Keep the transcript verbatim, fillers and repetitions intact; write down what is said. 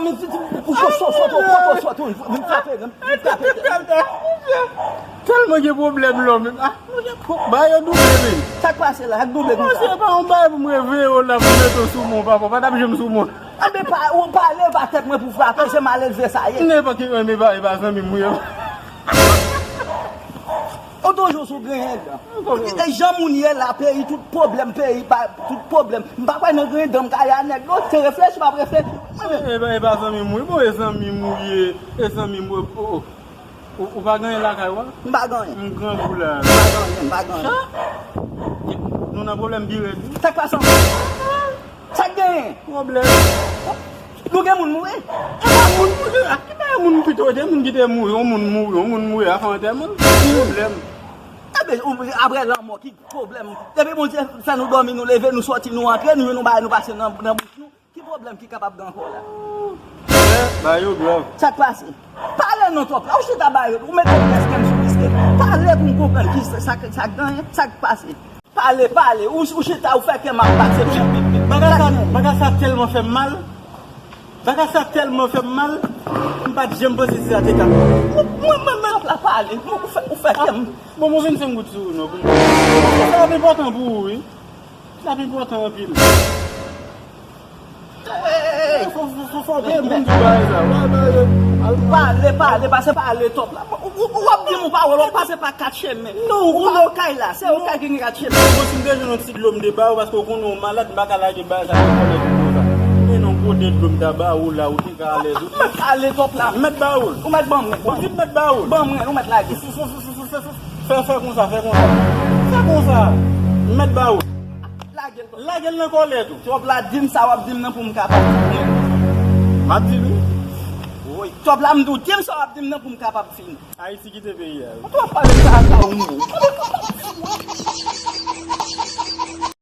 Ou sot, sot, sot, ou sot, ou sot, ou vin frape, vin frape. Tèlman gen pwoblèm lò menm. Ah, ba yo double menm. Sa k pase la? Ak double konsa. Monchè, pa yon bagay pou m reveye w la, pou m mete w sou men, papa. Pa t ap janm sou men. Anben, pa, ou pale pa tèt mwen pou frape, se malelve sa ye. Nenpòt ki renmen pale pa zanmi m wi. Ou toujou sou griyen dan. E jan moun ye la, peyi, tout pwoblèm, peyi, pa, tout pwoblèm. M pa kwè nan griyen dan, m ka ye a nèg, non, se reflechi, m ap reflechi. E pa, e pa zanmi m wi, bon, e zanmi m ou ye, e zanmi m ou, ou, ou, ou pa gen anyen lakay ou a? M pa gen anyen. M grangou la. M pa gen anyen, m pa gen anyen. Nou nan pwoblèm pi rèd wi. Sa k pase ankò? Sa k genyen? Pwoblèm. Nou gen moun mouri? E pa moun mouri, a ki pa moun pito, de moun ki te mouri, yon moun mouri, yon moun mouri, a fè antèman. Ki pwoblèm? Enben, ou, apre lanmò, ki pwoblèm? Depi Bondye fè nou dòmi, nou leve, nou sòti, nou antre, nou jwenn yon bagay, nou pase nan, nan bouch nou. Ki pwoblèm ki kapab gen ankò la? Ba yo grav. Sa k pase? Pale non twòp la, ou chita ba yo, ou mete kèskèm sou kèskèm. Pale pou m konprann ki sa, sa, sa k genyen, sa k pase. Pale, pale, ou, ou chita, ou fè kè m ap bat, se pip, pip, pip. Bagay sa, bagay sa tèlman fè m mal. Bagay sa tèlman fè m mal. M pa t janm panse si sa te ka. Mwen, mwen, mwen, la pale, ou fè, ou fè kè m. Bon, mwen vennsenk goud sou ou, non, pou m. Sa ap enpòtan pou ou, wi. Sa ap enpòtan anpil. Fò, fò, fò, fò, fò, pou m di bagay sa. Pale, pale, pase pale twòp la. Ou, ou, ou ap di m yon pawòl, w ap pase pa kat chemen. Non, ou konnen w kay la, se w kay ki gen kat chemen. Bon, si m te jwenn yon ti dlo m te ba ou, paske w konnen w malad, m pa ka lage bagay sa nan kòlèg ou konsa. Men non, gwo de dlo m ta ba ou la, ou te ka alèz ou. Mèt ale twòp la. M mèt ba ou l. Ou mèt ban mwen. Ou di m mèt ba ou l. Ban mwen, ou mèt lage. Fè, fè, fè, fè konsa, fè konsa. Fè konsa. M mèt ba ou l. Lage l. Lage l nan kòlèt ou. Twòp la, di m sa w ap di m nan pou m kapab fini. M ap di l wi. Woy, twòp la, m di w, di m sa w ap di m nan pou m kapab fini. Ayiti kite peyi a wi. Ou twòp pale sa, sa ou menm.